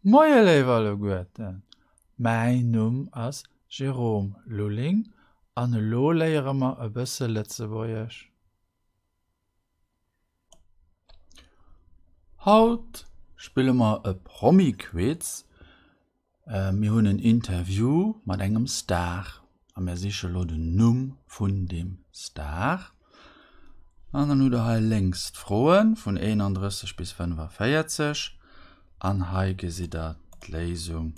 Moie léif alleguerten, mäin Numm ass Jérôme Lulling an elo léiere mer e bësse Lëtzebuergesch. Haut spille mer e Promi-Quiz. Mir hunn en Interview mat engem Star a mir siche lo den Numm vun deem Star. An dann hutt der hei lénks d'Froe vun 31 bis 45 an hei gesitt der d'Léisung.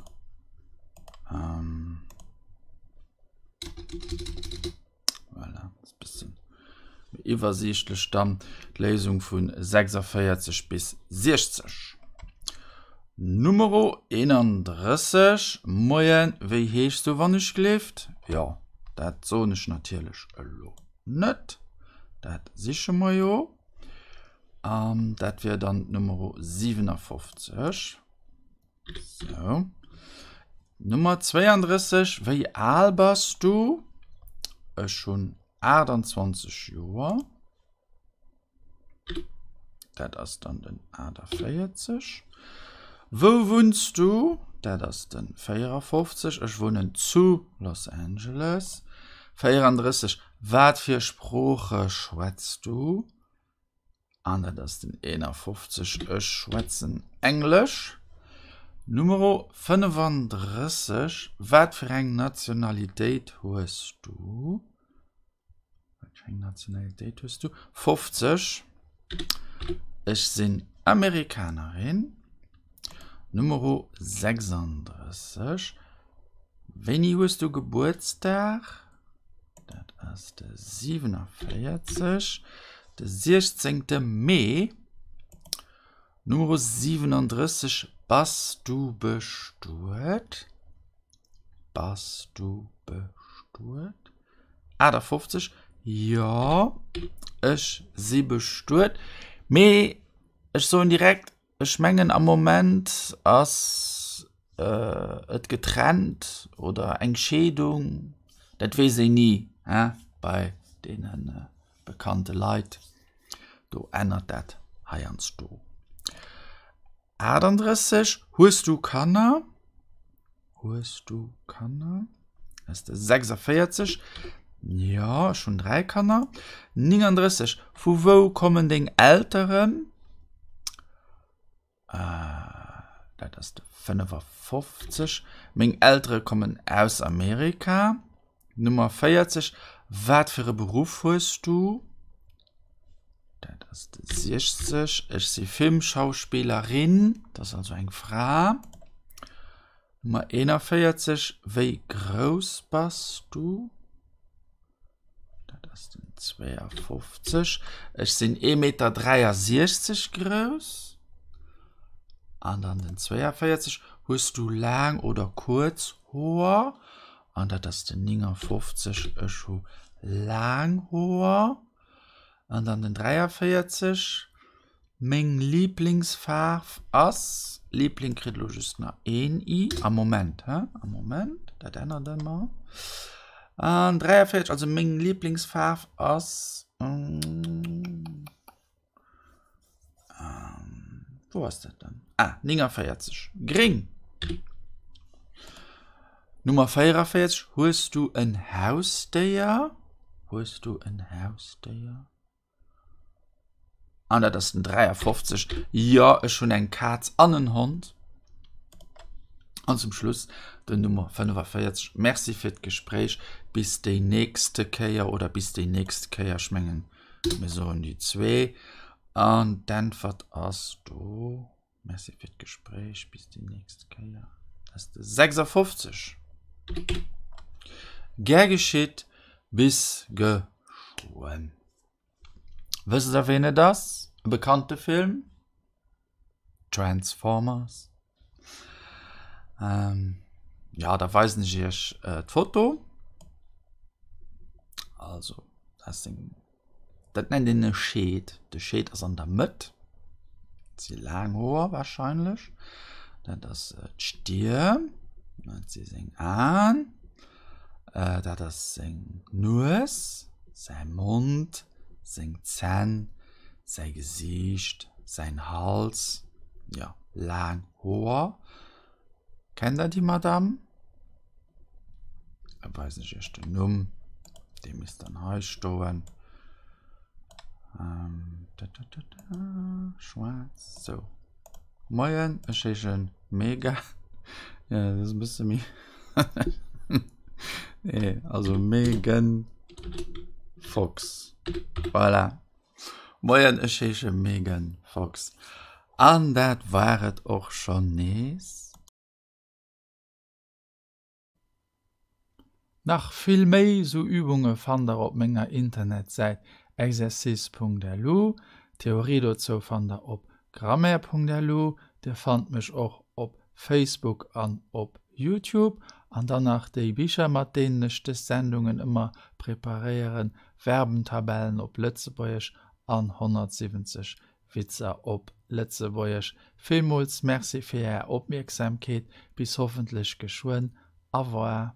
Voilà, ass bëssen méi iwwersiichtlech dann d'Léisung vun 46 bis 60. Numero 31, Moien, wéi heeschs du wann ech gleeft? Jo, dat soen ech natierlech elo net, dat siche mer jo. An dat wier dann d'Numero 57. So. Nummer 32, wéi al bass du? Ech hunn 28 Joer. Dat ass dann den 48. Wou wunns du? Dat ass den 54. Ech wunnen zu Los Angeles. 34, wat fir Sprooche schwätz du? An dat ass den 51. Ech schwätzen Englesch. Numero 35, Wat fir eng Nationalitéit hues du? Wat fir eng Nationalitéit hues du? 50. Ech sinn Amerikanerin. Numero 36, Wéini hues du Gebuertsdag? Dat ass de 47, de 16. Mee. Numero 37, Bass du bestuet? Bass du bestuet? 58, Jo, ech si bestuet. Mee ech soen direkt, Ech mengen am Moment ass et getrennt oder eng Scheedung, dat weess een ni hein bei deene bekannte Leit, do ännert dat heiansdo. 38, Hues du Kanner? Hues du Kanner? Ass de 46, Jo, ech hunn 3 Kanner. 39, Vu wou kommen deng Elteren? Dat ass de 55, Meng Eltere kommen aus Amerika. Nummer 40, Wat fir e Beruff hues du? Dat ass de 60, Ech si Filmschauspillerin. Dat ass also eng Fra. Nummer 41, Wéi grouss bass du? Dat ass den 52. Ech sinn 1,63 Meter grouss. An dann den 42, Hues du laang oder kuerz Hoer? An dat ass den 59, Ech hu laang Hoer. An dann den 43, Meng Liblingsfaarf ass, Liebling kritt elo just nach een i, am Moment, he, am Moment, dat ännert ëmmer. An 43, also meng Liblingsfaarf ass, wou ass dat dann? Ah, 49, gréng. Nummer 44, Hues du en Hausdéier? Hues du en Hausdéier? An dat ass den 53. Jo, ech hunn eng Kaz an en Hond. An zum Schluss den Nummer 45. Merci fir d'Gespréich. Bis déi nächste Kéier oder bis déi nächst Kéier. Ech mengen, mir soen déi zwee. An d'Äntwert ass do. Merci fir d'Gespréich. Bis déi nächst Kéier. Dat ass de 56. Gär geschitt. Bis geschwënn. Wësst der ween et ass? E bekannte Film? Transformers. Ähm, ja, da weisen ech iech äh, d'Foto. Also, dat sinn Dat nennt een e Scheed. De Scheed ass an der Mëtt. Dat si laang Hoer warscheinlech. Dat ass d'Stier. Dat si seng Aen. Dat ass seng Nues, säi Mond, seng Zänn, säi Gesiicht, säin Hals. Jo, laang Hoer. Kennt der déi Madame? Da weisen ech iech den Numm. Dee misst dann hei stoen. Ähm, da, da, da, da. Schwaarz. So. Moien, ech heeschen Mega. Ja, dat ass e bësse méi. Nee, also Megan Fox. Voilà. Moien, ech heesche Megan Fox. An dat war et och schonn nees. Nach vill méi sou Übunge fannt der op menger Internetsäit exercice.lu. D'Theorie dozou fannt der op grammaire.lu. Dir fannt mech och op Facebook an op Youtube. An dann nach déi Bicher mat deenen ech dës Sendungen ëmmer preparéieren, Verbentabellen op Lëtzebuergesch an 170 Witzer op Lëtzebuergesch. Villmools Merci fir Är Opmierksamkeet. Bis hoffentlech geschwënn. Au revoir.